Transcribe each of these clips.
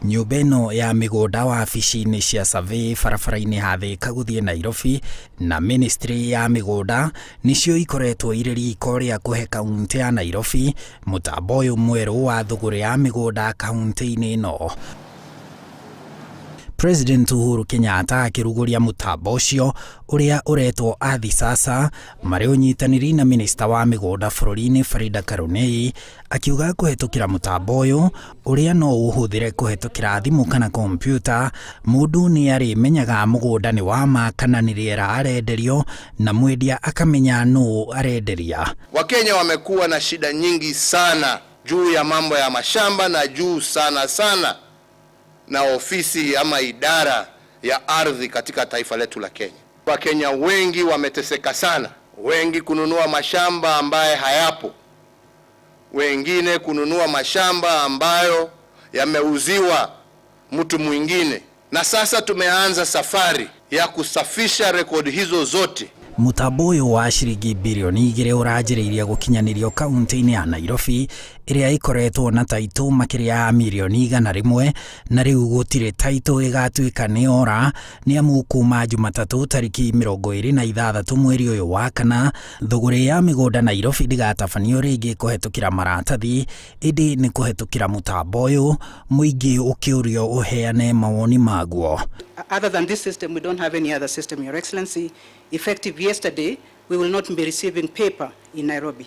Nyũmba ĩno ya mĩgũnda wabici-inĩ cia Survey barabara-inĩ ya Thĩka gũthiĩ Nairobi na ministry ya mĩgũnda nĩcio ikoretwo irĩ riko rĩa kũhe kauntĩ ya Nairobi mũtambo ũyũ mwerũ wa thũgũrĩ ya mĩgũnda kauntĩ-inĩ ĩno. President Uhuru Kenyatta akĩrugũria mũtambo ũcio ũrĩa ũretwo Ardhi Sasa marĩ ũnyitanĩri na minista wa mĩgũnda bũrũri-inĩ Farida Karunei akiuga kũhetũkĩra mũtambo ũyũ ũrĩa no ũhũthĩre kũhetũkĩra thimũ kana kompiuta, mũndũ nĩ arĩmenyaga mũgũnda nĩ wa ma kana nĩ rĩera arenderio na mwendia akamenya nũ arenderia. Wakenya wamekuwa na shida nyingi sana juu ya mambo ya mashamba na juu sana sana na ofisi ama idara ya ardhi katika taifa letu la Kenya. Wakenya wengi wameteseka sana, wengi kununua mashamba ambaye hayapo, wengine kununua mashamba ambayo yameuziwa mtu mwingine, na sasa tumeanza safari ya kusafisha rekodi hizo zote. Mũtambo ũyũ wa ciringi birioni 2 ũranjĩrĩirie gũkinyanĩrio kaunti-inĩ ya Nairobi ĩrĩa ĩkoretwo na taitũ makĩria ya mirioni 100, na rĩu gũtirĩ taitũ ĩgatuĩka nĩ ora nĩ amu kuma Jumatatũ tarĩki 26 mweri ũyũ wa kana, thũgũrĩ ya mĩgũnda Nairobi ndĩgatabanio rĩngĩ kũhetũkĩra maratathi, ĩndĩ nĩ kũhetũkĩra mũtambo ũyũ mũingĩ ũkĩũrio ũheane mawoni maguo. Other than this system, we don't have any other system, Your Excellency. Effective yesterday, we will not be receiving paper in Nairobi.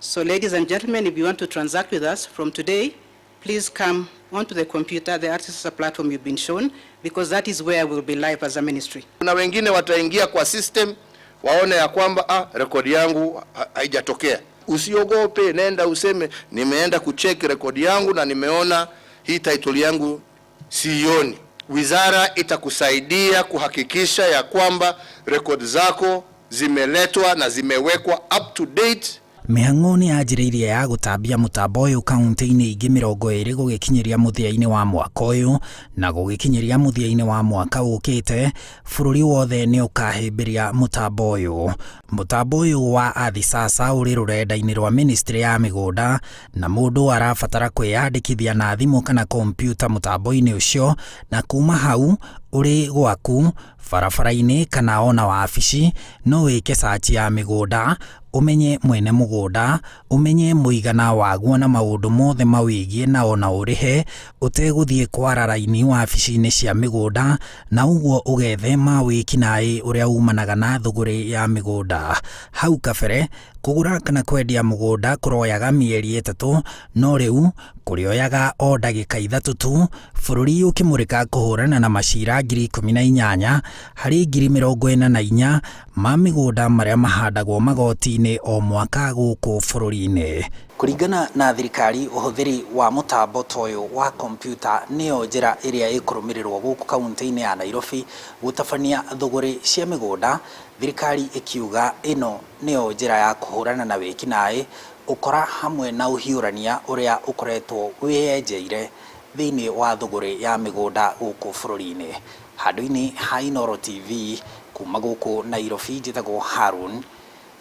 So, ladies and gentlemen, if you want to transact with us from today, please come onto the computer, the Ardhi platform you've been shown, because that is where we'll be live as a ministry. Kuna wengine wataingia kwa system waone ya kwamba rekodi yangu haijatokea. Usiogope, nenda useme nimeenda kucheck rekodi yangu na nimeona hii title yangu sioni. Wizara itakusaidia kuhakikisha ya kwamba rekodi zako zimeletwa na zimewekwa up to date. Mĩhang'o nĩ yanjĩrĩirie ya gũtambia mũtambo ũyũ kaunti-inĩ ingĩ 20 gũgĩkinyĩria mũthia-inĩ wa mwaka ũyũ, na gũgĩkinyĩria mũthia-inĩ wa mwaka ũkĩte bũrũri wothe nĩ ũkahĩmbĩria mũtambo ũyũ. Mũtambo ũyũ wa Ardhi Sasa ũrĩ rũrenda-inĩ rwa ministry ya mĩgũnda, na mũndũ arabatara kwĩyandĩkithia na thimũ kana kompiuta mũtambo-inĩ ũcio, na kuma hau ũrĩ gwaku barabara-inĩ kana ona wabici no wĩke search ya mĩgũnda, ũmenye mwene mũgũnda, ũmenye mũigana waguo na maũndũ mothe mawĩgiĩ, na ona ũrĩhe ũtegũthiĩ kwara raini wabici-inĩ cia mĩgũnda, na ũguo ũgethema wĩkinaĩ ũrĩa umanaga na thũgũrĩ ya mĩgũnda. Hau kabere kũgũra kana kwendia mũgũnda kũroyaga mĩeri 3, no rĩu kũrĩoyaga o ndagĩka 3 tu, bũrũri ũkĩmũrĩka kũhũrana na macira 18,000 harĩ 44,000 ma mĩgũnda marĩa mahandagwo magoti-inĩ o mwaka gũkũ bũrũri-inĩ. Kũringana na thirikari, ũhũthĩri wa mũtambo ta ũyũ wa kompiuta nĩyo njĩra ĩrĩa ĩkũrũmĩrĩrwo gũkũ kaunti-inĩ ya Nairobi gũtabania thũgũrĩ cia mĩgũnda, thirikari ĩkiuga ĩno nĩyo njĩra ya kũhũrana na wĩkinaĩ, ũkora hamwe na ũhiũrania ũrĩa ũkoretwo wĩyenjeire thĩinĩ wa thũgũrĩ ya mĩgũnda gũkũ bũrũri-inĩ. Handũ-inĩ ha Inooro TV kuma gũkũ Nairobi, njĩtagwo Harun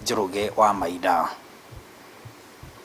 Njoroge wa Maina.